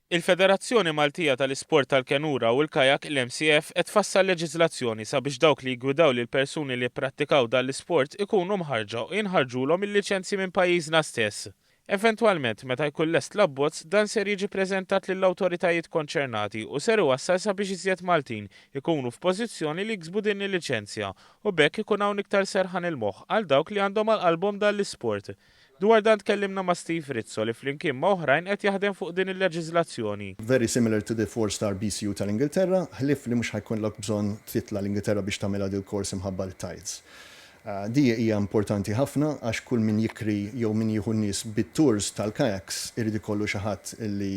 Il-Federazzjoni Maltija tal-Isport tal-Kenura u l-Kajak, l-MCF, qed tfassal leġiżlazzjoni sabiex dawk li jiggwidaw lil persuni li jipprattikaw dan l-isport ikunu mħarrġa u jinħarġulhom il-liċenzji minn pajjiżna stess. Eventwalment, meta jkun lest l-abbozz, dan ser jiġi preżentat lill-awtoritajiet konċernati u ser iwassal sabiex iżjed Maltin ikunu f'pożizzjoni li jiksbu din il-liċenzja u b'hekk ikun hawn iktar serħan il-moħħ għal dawk li għandhom għal qalbhom dan l-isport. Dwar dan tkellimna ma' Steve Rizzo li flimkien ma' oħrajn qed jaħdem fuq din il-leġiżlazzjoni. Very similar to the four star BCU tal-Ingilterra, ħlief li mhux ħa jkunlok bżonn titla' l-Ingilterra biex tagħmilha dil-kors imħabba l-tides. Di hija importanti ħafna għax kull min jikri jew min jieħu n-nies bit-tours tal-kayaks irid ikollu xi ħadd li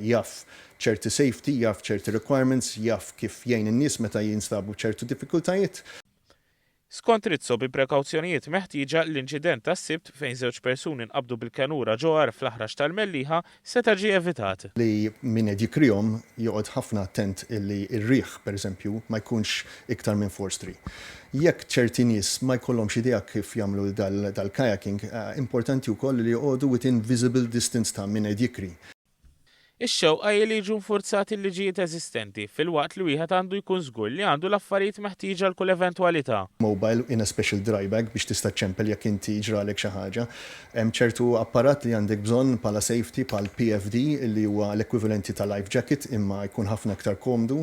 jaf ċerti safety, jaf ċerti requirements, jaf kif jgħin in-nies meta jinstabu b'ċertu diffikultajiet. Skont Rizzo, bi prekawzjonijiet meħtieġa, l-inċident tas-Sibt, fejn żewġ persuni nqabdu bil-kenura ġo għar fl-Aħrax tal-Mellieħa, seta' ġie evitat. Li min qed jikrihom joqgħod ħafna attent illi r-riħ, per eżempju, ma jkunx iktar minn force 3. Jekk ċerti nies ma jkollhomx idea kif jagħmlu dal-kayaking, importanti wkoll li joqogħdu within visible distance ta' min qed jikri. Ix-xewqa hi li jiġu nfurzati l-liġijiet eżistenti, filwaqt li wieħed għandu jkun żgur li għandu l-affarijiet meħtieġa għal kull eventwalità. Mobile in a special dry bag biex tista' ċċempel jekk inti ġralek xi ħaġa. Hemm ċertu apparat li għandek bżonn bħala safety bħal PFD li huwa l-ekwivalenti ta' life jacket imma jkun ħafna iktar komdu.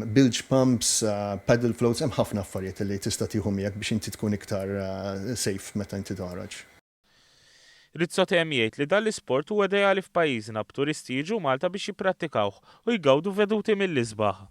Bilge pumps, paddle floats, hemm ħafna affarijiet li tista' tieħu miegħek biex inti tkun iktar safe meta inti toħroġ. Rizzo temm jgħid li dan l-isport huwa ideali f'pajjiżna b'turisti jiġu Malta biex jipprattikawh u jgawdu veduti mill-isbaħ.